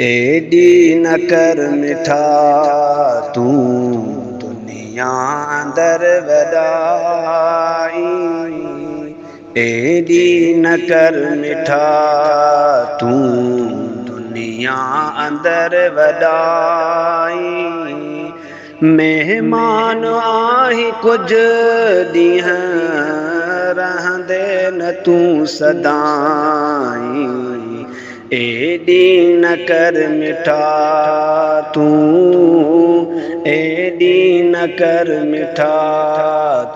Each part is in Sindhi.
ايڏي نه ڪر مٺا تون دنيا اندر وڏائي. ايڏي نه ڪر مٺا تون دنيا اندر وڏائي. مهمان آهين ڪجهه ڏينهن رهندي نه تون سدائين. ايڏي نه ڪر مٺا تون، ايڏي نه ڪر مٺا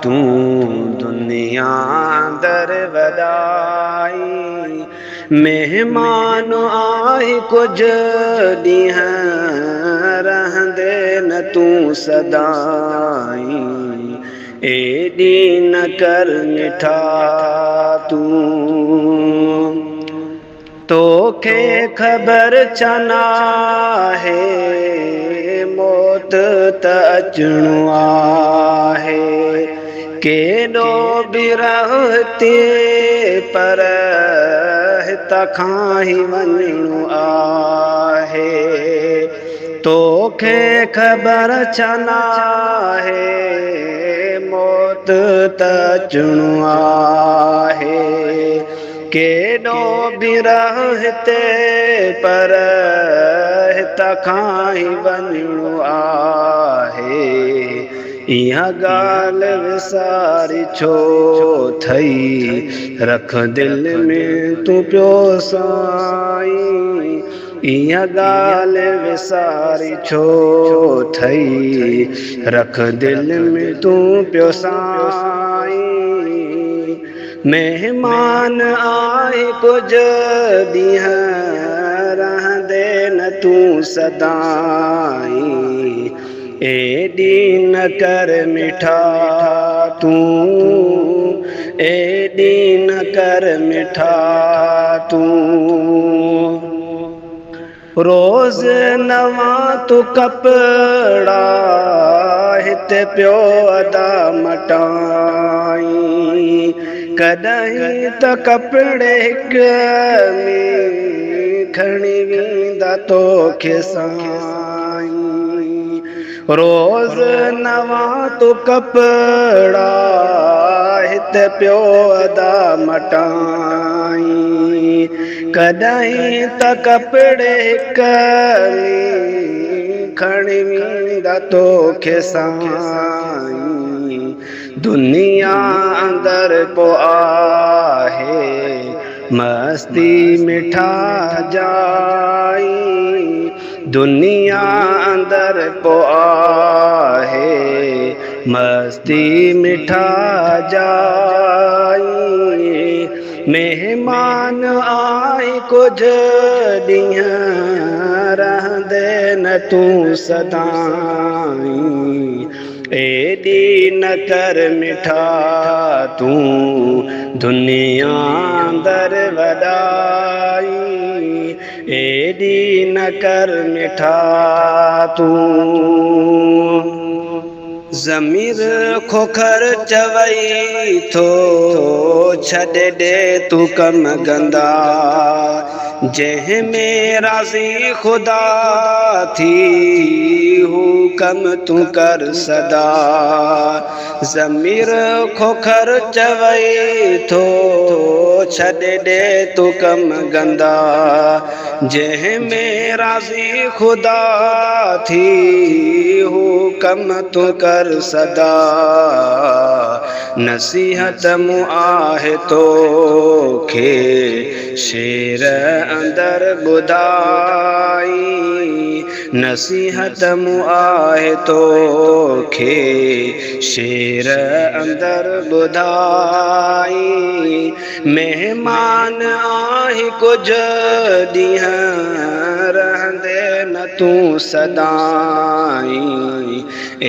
تون دنيا اندر وڏائي. مهمان آهين ڪجهه ڏينهن رهندي نه تون سدائين. ايڏي نه ڪر مٺا تون. توکي خبر ڇا ناهي موت ته اچڻو آهي. ڪيڏو به رهه هتي پر هتان کان ئي وڃڻو آهي. توکي خبر ڇا ناهي موت ته اچڻو آهي. ڪيڏو به رهه هتي پر هتان کان ئي وڃڻو آهي. اها ڳالهه وساري ڇو ٿئي رک دل ۾ تون پيو سائين. اها ڳالهه وساري ڇو ٿئي رک دل ۾ تون پيو سائين. مهمان آهين ڪجهه ڏينهن رهندي نه تون سدائين. ايڏي نه ڪر مٺا تون، ايڏي نه ڪر مٺا تون. روز نوان تون ڪپڙا هتي پيو ادا مٽائين. ڪڏهن ته ڪپڙي هڪ ۾ کڻي ويندا توکي سائين. روز نوان تون ڪپڙا هتي پيو ادا مٽائين. ڪڏهن ته ڪپڙي هڪ ۾ کڻي ويندا توکي سائين. دنيا اندر پو آهي مستي مٺا جائين. دنيا اندر پو آهي مستي مٺا جائين. مهمان آهين ڪجهه ڏينهن رهندي نه تون سدائين. ايڏي نه ڪر مٺا تون دنيا اندر وڏائي. ايڏي نه ڪر مٺا تون. ضمير کوکر چوئي ٿو ڇڏ ڏي تون ڪم گندا. جنهن ۾ راضي خدا ٿي هو ڪم تون ڪر سدا. ضمير کوکر چوئي ٿو ڇڏ ڏي تون ڪم گندا. جنهن ۾ راضي خدا ٿي هو ڪم تون ڪر سدا. نصيحت مون آهي توکي شعر اندر ٻڌائي. نصيحت مون آهي توکي شعر اندر ٻڌائي. مهمان آهين ڪجهه ڏينهن رهندي نه تون سدائين.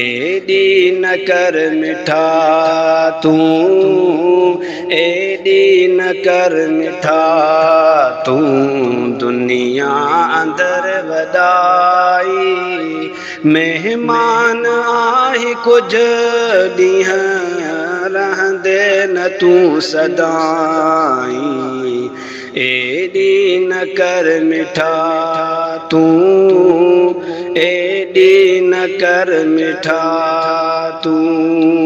ايڏي نه ڪر مٺا تون، ايڏي نه ڪر مٺا تون دنيا اندر وڏائي. مهمان آهين ڪجهه ڏينهن رهندي نه تون سدائين. ايڏي نه ڪر مٺا تون، ايڏي نه ڪر مٺا تون.